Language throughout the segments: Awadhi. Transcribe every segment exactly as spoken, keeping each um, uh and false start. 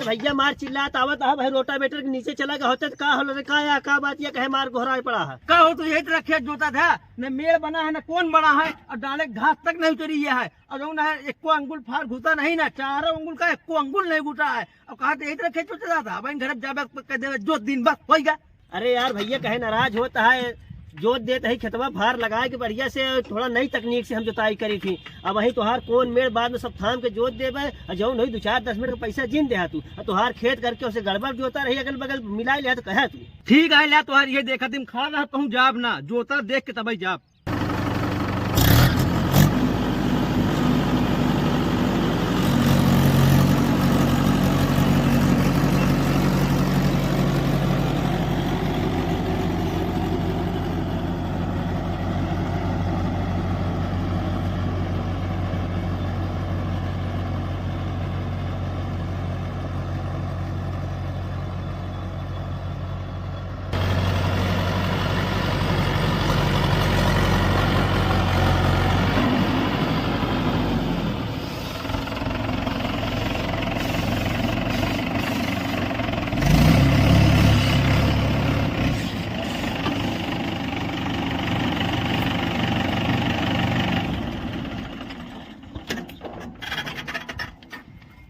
भैया मार चिल्लात आवत है भाई, रोटावेटर के नीचे चला गया होते तो का होल रे, का या, का बात ये कहे मार गोहराए पड़ा है। का हो, तो यही तरह खेत जोता था, न मेड़ बना है, न कौन बना है, और डाले घास तक नहीं उतरी है, और जौन है, एको अंगुल फार घुसा नहीं ना, चारों अंगुल का एको अंगुल नहीं घुसा है। अब कहा तो यही तरह खेत जोता था, अब घर जाबे कर देवे जोत दिन बस, होई गा। अरे यार भैया, कहे नाराज होत है, जोत देत ही खेतवा फार लगाए के बढ़िया से, थोड़ा नई तकनीक से हम जोताई करी थी। अब वही तोहार कौन मेड़ बाद में सब थाम के जोत देबे, और जौन होई दो चार दस मिनट का पैसा जिन देहा तू, और तोहार खेत करके उसे गड़बड़ जोता रही, अगल बगल मिला लिया तो कहे तू। ठीक है, ला तोहार ये देखा, तुम खा रहा पहुँच जाब ना, जोता देख के तबई जाब।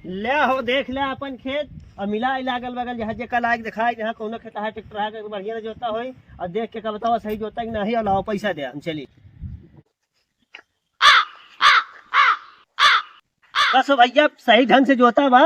ले हो, देख ले अपन खेत और मिला इला अगल बगल, जहाँ जेका लायक दिखाई, जहाँ कौनो खेत है ट्रैक्टर है, बढ़िया से जोता होई और देख के का बताओ सही जोता कि नहीं, और लाओ पैसा दे, हम चली। बस हो भैया, सही ढंग से जोता बा?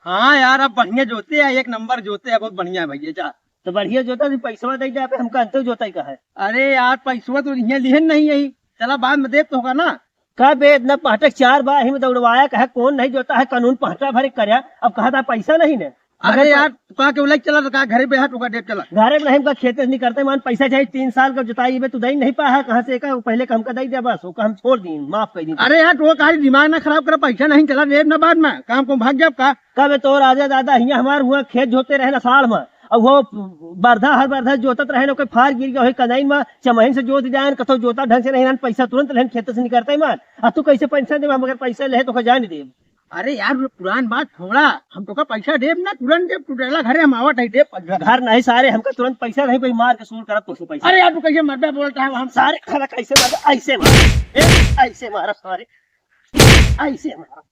हाँ यार, अब बढ़िया जोते हैं, एक नंबर जोते हैं, बहुत बढ़िया है भैया। जा। तो बढ़िया जोता, तू पैसवा दे दे, हमका अंतर जोता ही का है। अरे यार, पैसवा तो इहाँ लिहन नहीं यही, चला बाद में देब तो होगा ना। का बे, इतना पहटक चार बा, यही में दौड़वाया, कहे कौन नहीं जोता है, कानून पहटा भरे करया, अब कहा था पैसा नहीं ने। अरे मगर यार, तू कहा के उलझ चला, तो कहा घरे बेहा, तू का डेट चला। घरे में नहीं, हमका खेते से निकलते मान पैसा चाहिए, तीन साल का जुताई में तू दे नहीं पाया, कहाँ से का, पहले का हमका दे दिया बस, ओका हम छोड़ दी, माफ कर दी। अरे यार, तू कहा दिमाग ना खराब कर, पैसा नहीं चला, देब ना बाद में, काम को भाग जाब का। कब तो राजा दादा हियाँ हमार हुआ खेत जोते रहे ना साल में, अब वो बरधा हर बरधा जोतत रहे ना, कोई फार गिर गया, वही कदाइन में चमहिन से जोत जाए, कतो जोता ढंग से नहीं रहन, पैसा तुरंत रहन खेत से निकलते ही मान। अब तू कैसे पैसा देबा, मगर पैसा ले तो का जान देब। अरे यार, वो पुरान बात छोड़ा, हम तोका पैसा देब ना, तुरंत देब, तू डेला घरे हम आवत है, देब पैसा। घर नहीं सारे, हमका तुरंत पैसा नहीं, कोई मार के सूर करब तोसे पैसा। अरे यार, तू कैसे मरबे बोलता है, हम सारे खाना कैसे मार, ऐसे मार, ए, ऐसे मार सारे, ऐसे मार,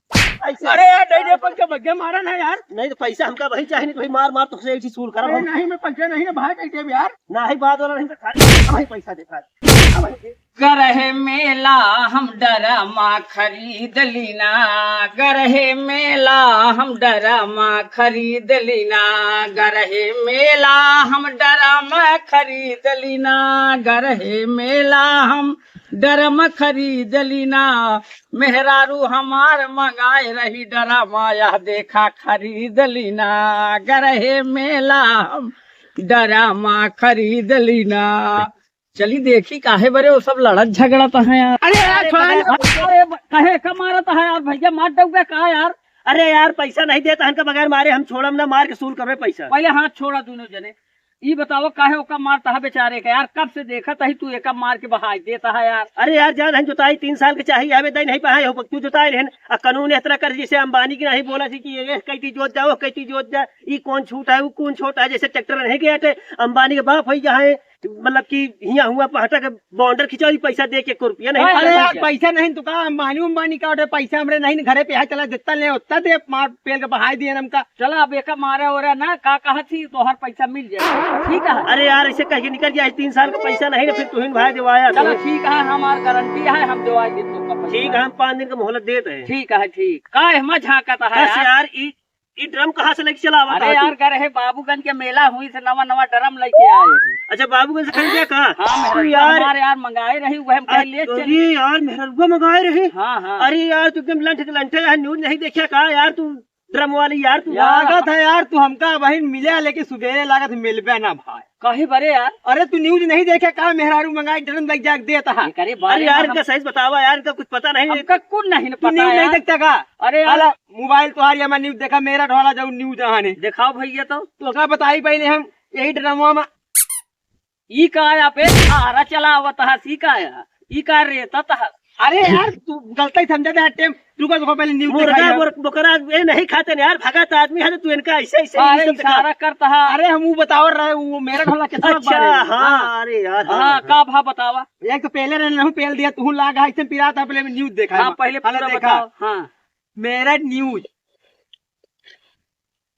ऐसे। अरे यार, नहीं दे, पंखे बग्गे मारा ना यार। नहीं तो पैसा हमका वही चाहिए, नहीं तो भाई मार मार तोसे ऐसी सूर करब अरे हम। नहीं, मैं पैसा नहीं ना, भाई, नहीं देब यार। नहीं, बात वाला नहीं तो खाली, भाई पैसा दे, खाली, भाई दे। गरहे मेला हम डरमा खरीद लीना, गरहे मेला हम डरमा खरीद लीना, गरहे मेला हम डरमा खरीद लीना, गरहे मेला हम डरमा खरीद लीना। मेहरारू हमार मंगाए रही डरमा, यह देखा खरीद लीना, गरहे मेला हम डरमा खरीद लीना। चली देखी काहे बरे वो सब लड़त झगड़त हैं यार। अरे यार, अरे छोड़ा बगैर ना। अरे ब-, कहे का मारत है यार, भैया मार दउबे का यार? अरे यार, पैसा नहीं देता हन का बगैर मारे हम छोड़म ना, मार के सूल करबे पैसा। पहले हाथ छोड़ा दोनों जने। ई बताओ काहे ओका मारता है बेचारे का यार? कब से देखत ही तू एका मार के बहाई देता है यार। अरे यार, जान हम जोताई तीन साल के चाहिए, हमें दे नहीं पाए हो, तू जोताई रहन। आ कानून इस तरह कर जैसे अंबानी की नहीं बोला थी कि ये कैती जोत जाओ, कैती जोत जा, ई कौन छूट है, वो कौन छोटा है, जैसे ट्रैक्टर नहीं गया थे, अंबानी के बाप है यहाँ है, मतलब कि हियाँ हुआ पहाटा के बॉन्डर खिंचाओ, ई पैसा दे के एको रुपया नहीं। अरे यार, पैसा नहीं तो का, अंबानी उम्बानी का order, पैसा हमरे नहीं, घरे पे है, चला जितना ले उतना दे, मार पेल के बहाई दिए हमका। चला अब एका मारे ओरे ना, का कहा थी, तोहर पैसा मिल जाए, ठीक है? अरे यार, ऐसे कह के निकल गया, तीन साल का पैसा नहीं ना, फिर तुहिन भाई देवाया चला तो। ठीक है, हमार गारंटी है, हम देवाई दे तो का पैसा। ठीक है, हम पाँच दिन का मोहलत देते हैं। ठीक है, ठीक। का एहमा झांकत है बस यार? यार, ई ई ड्रम कहाँ से लेके चला आवत अरे है तू? यार, गए रहे बाबूगंज के मेला हुई से नवा नवा ड्रम लेके आए। अच्छा, बाबूगंज से खरीदे का? हाँ, मेहररुआ यार। हमारे यार मंगाए रही, वह हम कहे ले चल। अरे यार, मेहररुआ मंगाए रही? हाँ, हाँ। अरे यार, तू एकदम लंठ के लंठे यार, न्यूज नहीं देखा का यार तू? ड्रम वाली यार तू। यार। लागत है यार, तू हमका बहिन मिले, लेकिन सुबेरे लागत मिलबे ना भाई। कहीं बरे यार। अरे तू न्यूज नहीं देखे का, मेहरारू मंगाए ड्रम लग जाके देता है। अरे यार, इनका सही से बतावा यार, इनका कुछ पता नहीं। हमका कुछ नहीं तू पता न्यूज नहीं यार। देखता का? अरे यार। मोबाइल तोहार, ये मैं न्यूज देखा, मेरा ढोला जाऊ न्यूज आने। दिखाओ भैया तो। तो का बताई पहले हम, यही ड्रामा में। ई का या पे आरा चलावत हस, ई का या? ई का रेतत हस? अरे यार, तू गलत ही समझा था टेम। रुको, रुको, पहले न्यूज मुर्गा, दिखाइए। मुर-, बोकरा, ये नहीं खाते ना यार, भगत आदमी है तो तू इनका ऐसे, ऐसे, अरे, ऐसे दिखा। इशारा करता है। अरे, हम वो बताओ रहे, वो मेरठ वाला कितना अच्छा, बार है? हाँ, हाँ। अरे यार, हाँ, हाँ, हाँ। का भाव बतावा? एक तो पहले रहने हूँ, पहले दिया, तू लाग, हाँ, इससे पिरात है, पहले न्यूज देखा हाँ, है। पहले हाँ, पूरा देखा। बताओ, हाँ। मेरठ न्यूज।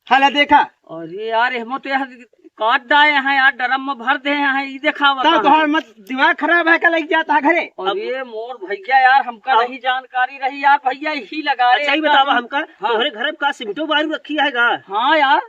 हाला देखा। अरे यार, एहमो तो यार काट डाए हैं यार, ड्रम में भर दे हैं, ई देखावा तब कहाँ तोहार है? मत दिमाग खराब है, का लग जाता है घरे? अरे मोर भैया यार, हमका अब नहीं जानकारी रही यार, भैया यही लगा रहे अच्छा, ही एकदम। बतावा हमका, हाँ। तोहरे घर में का सीमेंटो बालू रखी है का? हाँ यार।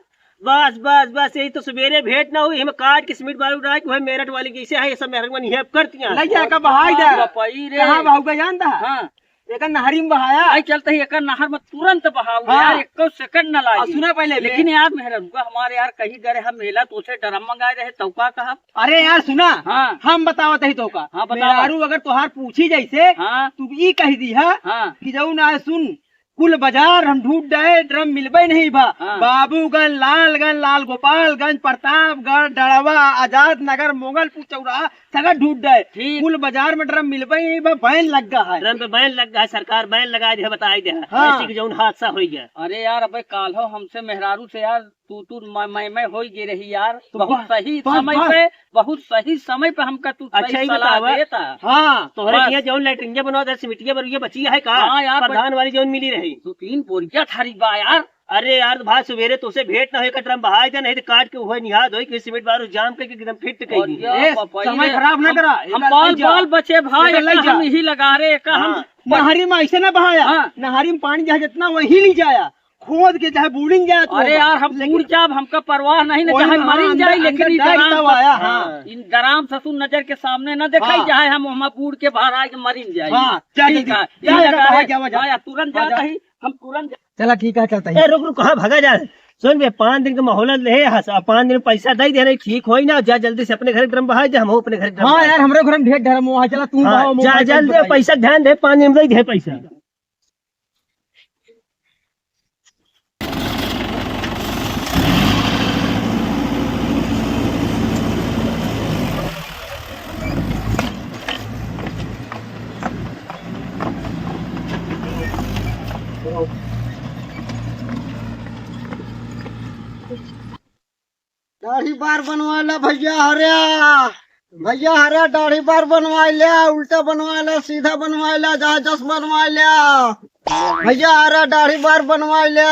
बस, बस, बस, यही तो सवेरे भेंट ना हुई, हम काट के सीमेंट बालू डाल के वह मेरठ वाली जैसे है, ये सब मेहरबानी है, अब करती हैं। लग जाए का बहाई दे। बापा, ई रे। कहाँ बहाऊगा जानता है? हाँ। एकर नहरी में बहाया। आई चलते ही एकर नहर में तुरंत बहाव हाँ। यार, एको सेकंड न लागी। और सुना पहले बे। लेकिन यार मेहररुआ हमारे यार कहीं गए हम मेला तो उसे ड्रम मंगाए रहे तो का कहा? अरे यार सुना, हाँ। हम बतावत ही तो का। हाँ, बतावा। मेहरारू अगर तोहार पूछी जैसे, हाँ। तू ई कह दी है हाँ। कि जाऊ ना सुन, कुल बाजार हम ढूंढ डाए, ड्रम मिलबे नहीं बा। हाँ। बाबूगंज, लालगंज, लाल गोपालगंज, प्रतापगढ़, डड़वा, आजाद नगर, मोगलपुर चौराहा, सगट ढूंढ डाए। ठीक। कुल बाजार में ड्रम मिलबे नहीं बा, बैन लग गा है। ड्रम पे बैन लग गा है, सरकार बैन लगा दे, बताई दे। हाँ। ऐसी कि जौन हादसा होई गया। अरे यार, अबे काल्हो हमसे मेहरारू से यार तू, तू मैं, मैं, मैं होई गे रही यार। तो बहुत बस, सही बस, समय बस। पे, बहुत सही समय पे हमका तू अच्छा, सही ये सलाह बतावा। देता। हाँ। तोहरे बस। किया जौन लैट्रिन बनवा दे, सिमटिया बरुआ बची है का? हाँ यार, प्रधान वाली जौन मिली रही। दो तीन बोरिया थारी बा यार। अरे यार, तो भाई, सवेरे तोसे भेंट ना होई, का ड्रम बहाई दे, नहीं तो काट के उहे निहाद होई कि सीमेंट बालू जाम के एकदम फिट कर और दी। या ए, पापा, समय ये खराब ना हम, करा, हम एका बाल, ले जा। बाल बचे भाई, एका ले एका जा। हम यही लगा रहे, एका हम हाँ। नहरी में ऐसे ना बहाया, हाँ। नहरी में पानी जहाँ जितना वही ले जाया, खोद के चाहे बूड़िन जाए तो अरे होगा। यार, हम लेकिन बूड़ जाब, हमका परवाह नहीं ना, ओए चाहे हाँ, मरिन अंदर, जाए, लेकिन अंदर ई डायरेक्ट ड्राम तब आया, ससुर, हाँ। इन ड्राम ससुर नजर के सामने ना देखाई हाँ। जाए, हम वहाँ बूड़ के बाहर आए के मरिन जाए। हाँ, जा ठीक जल्दी। है, जा, ये जा, लगा बाहर है। जा, जा। हाँ यार, तुरंत हाँ, जाता जा। ही, हम तुरंत जा- चला ठीक है, चलता ही। ए, रुक, रुक, कहाँ भागा जा? सुन बे, पाँच दिन के मोहलत ले हस, अब पाँच दिन पैसा दे दे रहे, ठीक होई ना, जा जल्दी से अपने घर ड्रम बहाई दे, हम अपने घर ड्रम हाँ बहाई यार, दे। हमरे घर में ढेर ड्रम हुआ है, चला तू हाँ, बहाओ, जा मोबाइल जल्दी, बहाई। पैसा ध्यान दे, पाँच दिन में दे दे पैसा। दाढ़ी बार बनवाइला भैया हरिया, भैया हरिया दाढ़ी बार बनवाइला, उल्टा बनवाइला, सीधा बनवाइला, जहाँ जस बनवाइला। भैया हरिया दाढ़ी बार बनवाइला।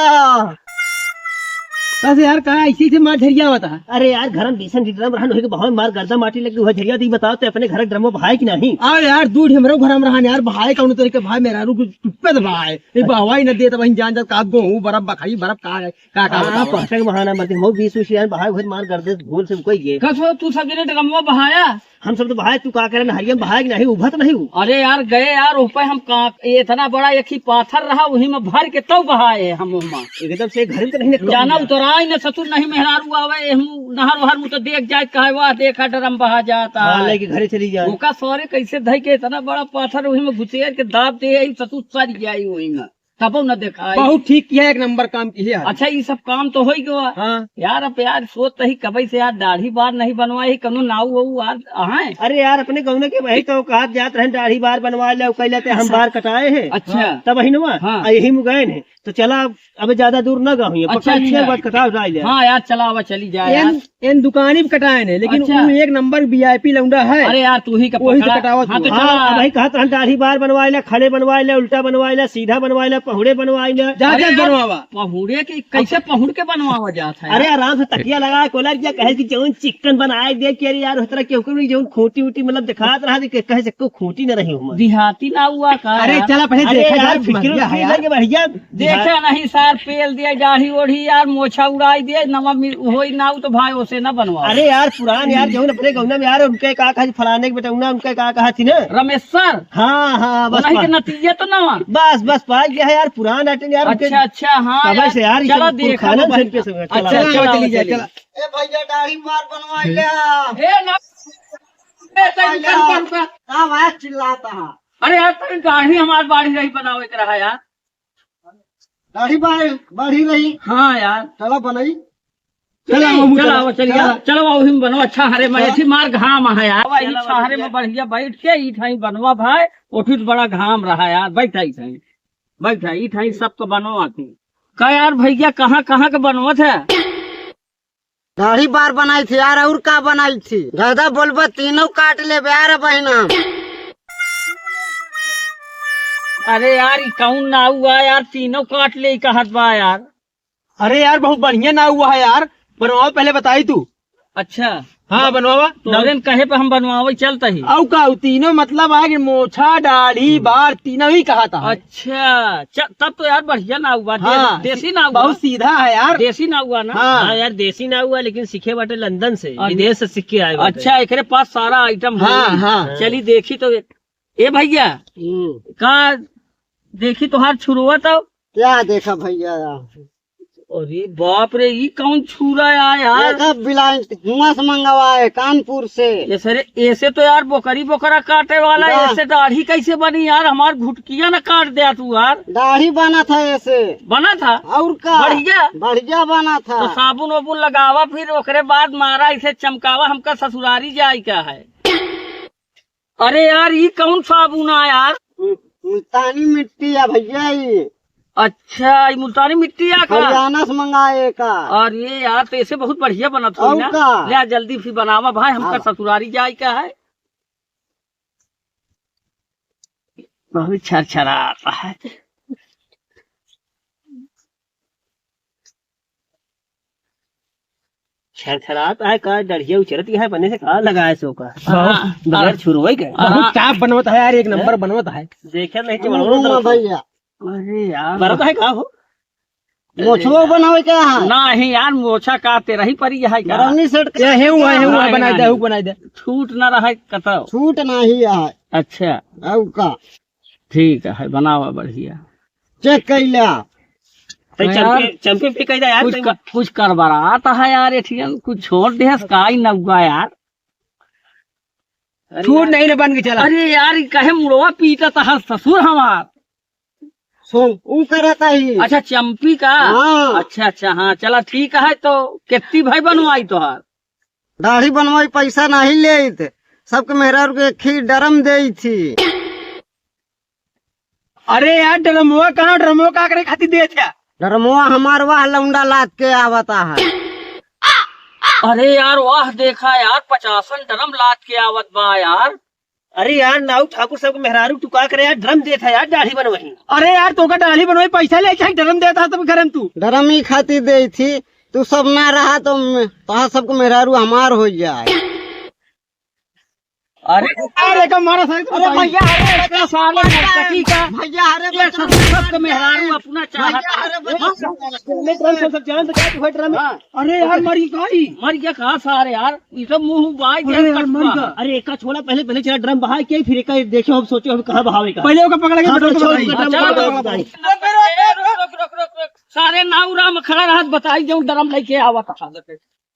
बस यार, का ऐसी से मार झरिया बता। अरे यार, घर में बीसन लीटर में रहन होई के बहुत मार गर्दा माटी लग गई, वह झरिया दी बताओ ते अपने घर ड्रम में बहाए कि नहीं? आ यार, दूध हमरो घर में रहन यार, बहाए कौन तरीके भाई मेरा रुक चुप्पे दबाए। ये बहवाई न दे तो वहीं जान जा का गेहूं बरफ बखरी बरफ का है। का, का हाँ, बताओ? पहले के बहाना मत दे, मऊ बीस उस यार बहाए हुए मार कर दे, भूल से कोई ये। कसो तू सब जने ड्रमवा बहाया? हम सब तो बहाए, तू का करे, नहरिया में बहाए कि नहीं, उभत नहीं हूँ। अरे यार, गए यार, ऊपर हम का, ये इतना बड़ा एक ही पाथर रहा, वही में भर के तब बहाए हम ओमा। एकदम से घर में तो नहीं निकल जाना गया। उतराई न ससुर नहीं मेहरारू आवे, हम नहर वहर में तो देख जाए, कहे, "वाह, देखा ड्रम बहा जाता हाँ, है।" लेके घरे चली जाए। ओका सौरे कैसे धई के इतना बड़ा पाथर वही में घुसेर के दाब दे, यही ससुर सर जाई वही में। तबो न देखाई। बहुत ठीक किया, एक नंबर काम किया। अच्छा, ई सब काम तो होई गवा। हाँ। यार, अब यार, सोच तही कबई से यार, दाढ़ी बार नहीं बनवाई, कनो नाऊ हो यार, अहाय। अरे यार, अपने गौने के वही तो कहा जात रहन, दाढ़ी बार बनवा ले, कह लेते हम अच्छा। बार कटाए हैं। अच्छा। तब वही नुआ, हाँ। आ यही मुगैन है। तो चला, अब ज्यादा दूर न गहुइए, अच्छा, पकड़ अच्छा। छह बार कटाव डाल ले। हाँ यार, चला, अब चली जाए यार। एन, एन दुकानी पे कटाए ने, लेकिन अच्छा। वो एक नंबर वीआईपी लौंडा है। अरे यार, तू ही का वही से पकड़ा। कटावत हाँ, तो हुआ। चला। हाँ, अब भाई कहत रहन, दाढ़ी बार बनवाए ले, खड़े बनवाए ले, उल्टा बनवाए ले, सीधा बनवाए ले, पहुड़े बनवाए ले। जा, अरे जा, यार, बनवावा। पहुड़े के कैसे पहुड़ के बनवावा जात है अरे यार? आराम से तकिया लगा के कोलर किया, कहे कि जौन चिकन बनाए दे कि अरे यार, उस तरह के हुक्म नहीं, जौन खोटी उटी मतलब दिखात रहा कि कहे से को खोटी न रही हो। देहाती ना हुआ का अरे यार? चला पहले अरे देखा यार, जाए, फिक्र मर गया उक्र है यार। लगे बढ़िया। देखा नहीं सार, पेल दिया, दाढ़ी ओढ़ी यार, मोछा उड़ाई दिया, नवा मि-, होई नाऊ तो भाई ओसे ना बनवा। अरे यार, पुरान यार, जौन अपने गौना में यार, उनके का कहा, फलाने के बेटौना, उनके का कहा थी ना? रमेश्वर। हाँ, हाँ, बस, उन्हीं के बस। नतीजे तो ना। बस, बस, पाई गया है यार, पुरान आइटम यार, उनके अच्छा, अच्छा, हाँ तबे यार। से यार, ये चला सब देखा पुरखानन भाई। से इनके संग, अच्छा, चला। चला, चला, चला, चलिए, चलिए। चला। ए भैया, दाढ़ी मार बनवा ले। ए ना, ए, तैं रुका, रुका, रुका। का भाई चिल्लाता है? अरे यार, तनी दाढ़ी हमार बाढ़ी रही बनावे के रहा यार। दाढ़ी बाढ़, बाढ़ी रही? हाँ यार। चला बनाई। चला, चला, बाबू, चला, चला, चला। चला, बाबू, हम बनवा अच्छा हरे में, हाँ। ऐसी मार घाम है यार, वही चला, छाहरे में बढ़िया। बढ़िया बैठ के ई ठाई बनवा भाई, उठित बड़ा घाम रहा यार, बैठा ई ठाई, बैठा ई ठाई सबको बनवा तू। का यार भैया, कहाँ, कहाँ के बनवत है? दाढ़ी बार बनाई थी यार, और का बनाई थी? ज्यादा बोलबा, तीनों काट लेबे यार, बहिना। अरे यार, ई कौन नाऊ है यार, तीनों काट ले, ई कहत बा यार। अरे यार, बहुत बढ़िया नाऊ है यार, बनवावा पहले बताई तू। अच्छा। हाँ, बनवावा। तोहरेन कहे पे हम बनवावे चलता ही। अउ का, उ तीनों मतलब आ कि मोछा, दाढ़ी, हम्म। बार, तीनों ही कहा था। अच्छा, च-, तब तो यार बढ़िया नाऊ बा, दे-, हाँ, देसी नाऊ बा। बहुत सीधा है यार। देसी नाऊ बा ना? हाँ। हाँ यार, देसी नाऊ बा, लेकिन सीखे बाटे लंदन से, और विदेश से सीख के आए बाटे। अच्छा, एकरे पास सारा आइटम हाँ, है। हाँ। चली देखी तो, ए भैया, हम्म। का देखी तोहार छुरुआ तो? क्या देखा भैया यार? अरे बाप रे, ई कौन छुरा है यार? देखा बिलाइन हुआं से मंगवाए, कानपुर से। ये सरे, ऐसे तो यार बोकरी बोकरा काटे वाला है, वाह। ऐसे दाढ़ी कैसे बनी यार? हमार घुटकिया ना काट दे तू यार। दाढ़ी बना था ऐसे। बना था? और का? बढ़िया? बढ़िया बना था। तो साबुन वाबुन लगावा, फिर ओकरे बाद मारा, इसे चमकावा, हमका ससुरारी जाए का है। अरे यार, ई कौन साबुन आ यार? मु-, मुल्तानी मिट्टी है भैया, ई। अच्छा, ई मुल्तानी मिट्टी आ का? हरियाणा से मंगाए का। अरे यार, तो ऐसे बहुत बढ़िया बनत होई और ना। का? ले आ, जल्दी फिर बनावा भाई, हमका हाँ। ससुरारी जाए का है। बहुत छरछरात है। छरछरात आए का, डढ़िया उचरत है, बने से का लगाए सो का। हाँ, बगैर हाँ। छुरवई के। हाँ। बहुत साफ बनवत है यार, एक नंबर हैं? बनवत है। देखे नहीं कि हाँ, बनवत हाँ, है। भैया। अरे यार। बनत है का हो? मोछवा बनावे का है? नहीं यार, मोछा का तेरा ही परी है का? गरमी सेट ये है, हुआ है, हुआ नहीं, बनाई दे, नहीं। हुआ बनाई दे। छूट ना रहा कतौ। छूट नहीं है। अच्छा। और का? ठीक है, बनावा बढ़िया। चेक कैला। तै यार, चंपी, चंपी भी कह दे यार, कुछ तै क-, कुछ करबरात है यार, एठियन कुछ छोड़ देहस का ई नौआ यार। अरे छूट यार। नहीं न बन के चला। अरे यार, ई कहे मुड़वा पीटत है ससुर हमार। सुन, ऊ करत ही। अच्छा, चंपी का? हाँ। अच्छा, अच्छा, हाँ, चला ठीक है, तो कित्ती भाई बनवाई तोहार? दाढ़ी बनवाई पैसा नहीं लेत, सबके मेहरारू के एक ही ड्रम देई थी। अरे यार, ड्रमवा कहाँ, ड्रमवा का करे खातिर देत है? ड्रमवा हमार वाह लौंडा लाद के आवता है। अरे यार, वाह देखा यार, पचासन ड्रम लाद के आवत बा यार। अरे यार, नाऊ ठाकुर सबके मेहरारू टुका करे यार, ड्रम देत है यार, दाढ़ी बनवाई। अरे यार, तोका दाढ़ी बनवाई पैसा ले, चाहे ड्रम देता है तब करम तू। ड्रम ही खातिर देई थी, तू सब ना रहा तो म-, तोहार सबको मेहरारू हमार हो जाए। अरे, अरे, का मारा सारे को अरे बताइए। भैया, अरे, का साले नर्तकी का? भैया, अरे, ये सब, सबके मेहरारू अपना चाहत भैया, अरे, है। भैया, ड्रम से सब जान बचा के बैठ रहा है। हाँ। अरे यार, मरी गई। मर गया कहाँ सारे यार? ई सब मुंह बाई दे अरे यार, कटुआ। मर गया। अरे, एका छोड़ा, पहले, पहले चला ड्रम बहाए के, फिर एका देखे, हम सोचे, हम कहाँ बहावे का। पहले ओका पकड़ा के हाँ, पेट्रोल तो छोड़, पकड़ाई। पेट्रोल हाँ, चला, पकड़ाई। रुक, रुक, रुक, रुक, रुक, रुक। सारे नाऊ राम खड़ा रहत, बताई, जो ड्रम लेके आवत था।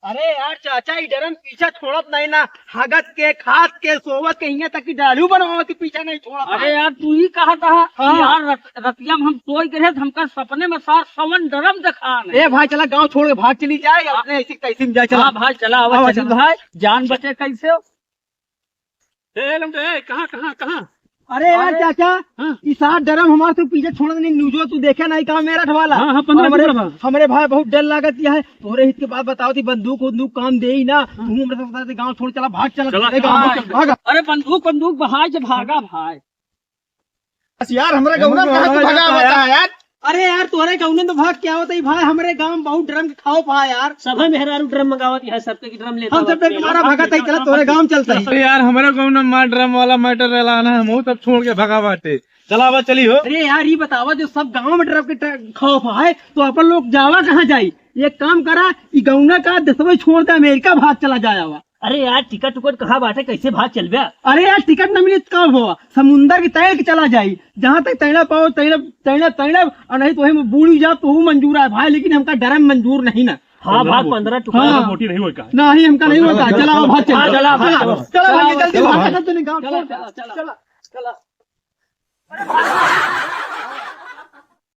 अरे यार चाचा, ई डरम पीछा छोड़त नहीं ना, हगत के, खात के, सोवत के, हियां तक कि डालू बनवावत के पीछा नहीं छोड़त। अरे यार, तू ही कहा था हाँ। कि यार रत-, रतिया में हम सोई के रहे, हमका सपने में सार सवन डरम देखान है। ए भाई, चला गांव छोड़ के भाग चली जाए, हाँ। अपने ऐसी तैसी में जाए, चला। हाँ भाई, चला, आवा, आवा, चली चला। भाई, जान बचे कैसे हो? ए, लौंडे, ए, कहाँ, कहाँ, कहाँ? अरे यार अरे। चाचा, हाँ। ई सात डरम हमार तू पीछे छोड़ नहीं, न्यूजो तू देखे नहीं कहाँ मेरठ वाला? हाँ, हाँ, पंद्रह हमरे, टुकड़ा बा। हमरे भाई बहुत डर लागत यह है। तोरे हित के बात बताओ थी, बंदूक उंदूक काम दे ही ना। हाँ। तू हमरे साथ गांव छोड़ चला, भाग चला, चला, ए, गांव चला, भाग, चला। भाग। अरे बंदूक, बंदूक बहाय के भागा भाई। बस यार, हमरा गौना में कहाँ तू भगा हुआ था यार? अरे यार, तोरे गौना में भाग क्या होता है भाई? हमरे गांव में बहुत ड्रम के खाओ पा यार। सब है मेहरारू ड्रम मंगावत है, सबके की ड्रम लेता हम सब हुआ। ड्रम मारा भागा था, चला तोरे गांव चलता है। अरे यार, हमरा गौना में मार ड्रम वाला मैटर रहला ना, हम सब छोड़ के भगा बाटे। चला बा, चली हो। अरे यार, ये बतावा, जो सब गांव में ड्रम के ट-, खौफ है, तो अपन लोग जावा कहाँ जाई? एक काम करा, ई गौना का देशवा छोड़ दे, अमेरिका भाग चला जाए आवा। अरे यार, टिकट उकट कहाँ बाटे, कैसे भाग चलबे? अरे यार, टिकट न मिली तो का हुआ, समुंदर के तैर के चला जाई, जहाँ तक तैरना पाओ, तैरना, तैरना, तैरना, और नहीं तो वही में बूड़ी जा तो वो मंजूर है भाई, लेकिन हमका ड्रम मंजूर नहीं ना। हाँ, भाग पंद्रह टुकड़ा। हाँ। मोटी नहीं होई का? नहीं, हमका नहीं होता, चला, भाग चला। हाँ, चला, भाग चला। चला, चला, भाग, चला, जल्दी चला, भाग, चला, चला, चला, चला, चला।